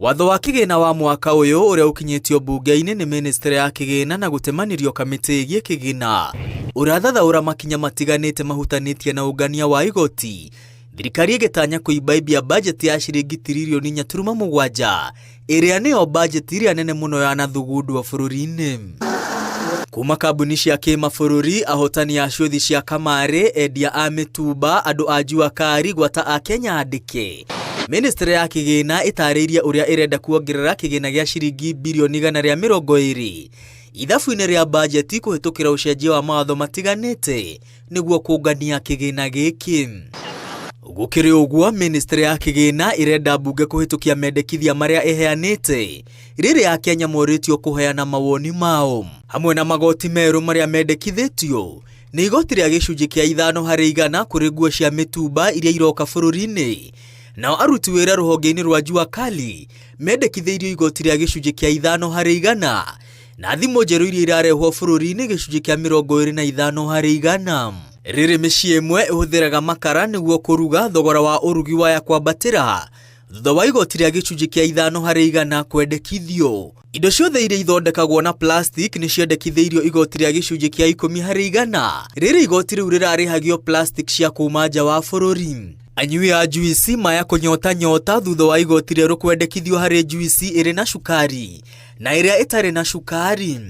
Watho wa kĩgĩna wa mwaka ũyũ ũrĩa ũkinyĩtio mbunge-inĩ nĩ mĩnĩstrĩ ya kĩgĩna na gũtemanĩrio kamĩtĩ ĩgiĩ kĩgĩna ũrathathaũra makinya matiganĩte mahutanĩtie na ũngania wa igoti, thirikari ĩgĩtanya kũimbaibia bajeti ya ciringi tiririoni 4.7, ĩrĩa nĩyo bajeti ĩrĩa nene mũno yanathugundwo bũrũri-inĩ. Kuma kambuni cia kĩmabũrũri, ahotani a ciũthi cia kamarĩ, endia a mĩtumba, andũ a jua kari gwata a Kenya andĩke. Mĩnĩstrĩ ya kĩgĩna ĩtarĩirie ũrĩa ĩrenda kuongerera kĩgĩna gĩa ciringi birioni 120 ithabu-inĩ rĩa bajeti kũhĩtũkĩra ũcenjia wa mawatho matiganĩte nĩguo kũngania kĩgĩna gĩkĩ. Gũkĩrĩ ũguo, mĩnĩstrĩ ya kĩgĩna ĩrenda mbunge kũhĩtũkia mendekithia marĩa ĩheanĩte rĩrĩa Akenya morĩtio kũheana mawoni mao. Hamwe na magoti merũ marĩa mendekithĩtio nĩ igoti rĩa gĩcunjĩ kĩa 5% kũrĩ nguo cia mĩtumba iria iroka bũrũri-inĩ. Nao aruti wĩra rũhonge-inĩ rwa Jua Kali mendekithĩirio igoti rĩa gĩcunjĩ kĩa 5% na thimũ njerũ iria irarehwo bũrũri-inĩ gĩcunjĩ kĩa 25%. Rĩrĩ mĩciĩ ĩmwe ĩhũthĩraga makara nĩguo kũruga, thogora wa ũrugi waya kwambatĩra thutha wa igoti rĩa gĩcunjĩ kĩa 5% kwendekithio. Indo ciothe iria ithondekagwo na plastic nĩ ciendekithĩirio igoti rĩa gĩcunjĩ kĩa 10%, rĩrĩ igoti rĩu rĩrarĩhagio plastic cia kuma nja wa bũrũri. Anyui a juici maya kũnyota nyota thutha wa igoti rĩerũ kwendekithio harĩ juici ĩrĩ na cukari na ĩrĩa ĩtarĩ na cukari.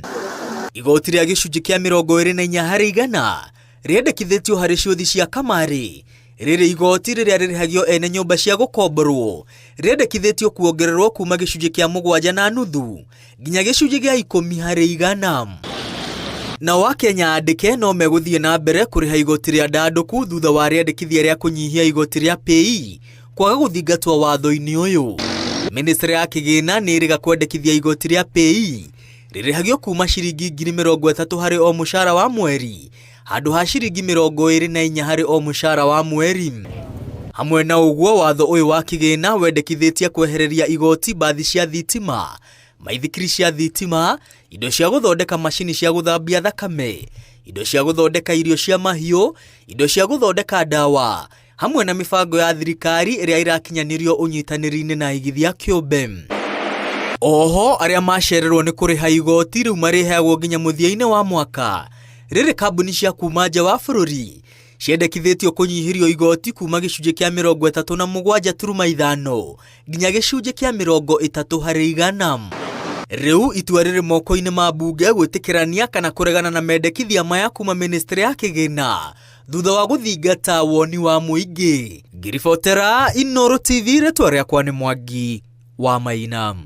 Igoti rĩa gĩcunjĩ kĩa 24% rĩendekithĩtio harĩ ciũthi cia kamarĩ. Rĩrĩ igoti rĩrĩa rĩrĩhagio ene nyũmba cia gũkomborwo rĩendekithĩtio kuongererwo kuma gĩcunjĩ kĩa 7.5 nginya gĩcunjĩ gĩa 10%. Nao Akenya andĩke no megũthiĩ na mbere kũrĩha igoti rĩa ndandũku thutha wa rĩendekithia rĩa kũnyihia igoti rĩa PAYE kwaga gũthingatwo watho-inĩ ũyũ. Mĩnĩstrĩ ya kĩgĩna nĩ ĩrĩga kwendekithia igoti rĩa PAYE rĩrĩhagio kuma ciringi 30,000 harĩ o mũcara wa mweri handũ ha ciringi 24 harĩ o mũcara wa mweri. Hamwe na ũguo, watho ũyũ wa kĩgĩna wendekithĩtie kwehereria igoti mbathi cia thitima, maithikiri cia thitima, indo cia gũthondeka macini cia gũthambia thakame, indo cia gũthondeka irio cia mahiũ, indo cia gũthondeka ndawa, hamwe na mĩbango ya thirikari ĩrĩa ĩrakinyanĩrio ũnyitanĩri-inĩ na aigithia kĩũmbe. Oho, arĩa macererwo nĩ kũrĩha igoti rĩu marĩheagwo nginya mũthia-inĩ wa mwaka. Rĩrĩ kambuni cia kuma nja wa bũrũri ciendekithĩtio kũnyihĩrio igoti kuma gĩcunjĩ kĩa 37.5 nginya gĩcunjĩ kĩa 30%. Rĩu itua rĩrĩ moko-inĩ ma mbunge gwĩtĩkĩrania kana kũregana na mendekithia maya kuma mĩnĩstrĩ ya kĩgĩna thutha wa gũthingata woni wa mũingĩ. Ngĩribotera Inooro TV, rĩtwa rĩakwa nĩ Mwangi wa Maina.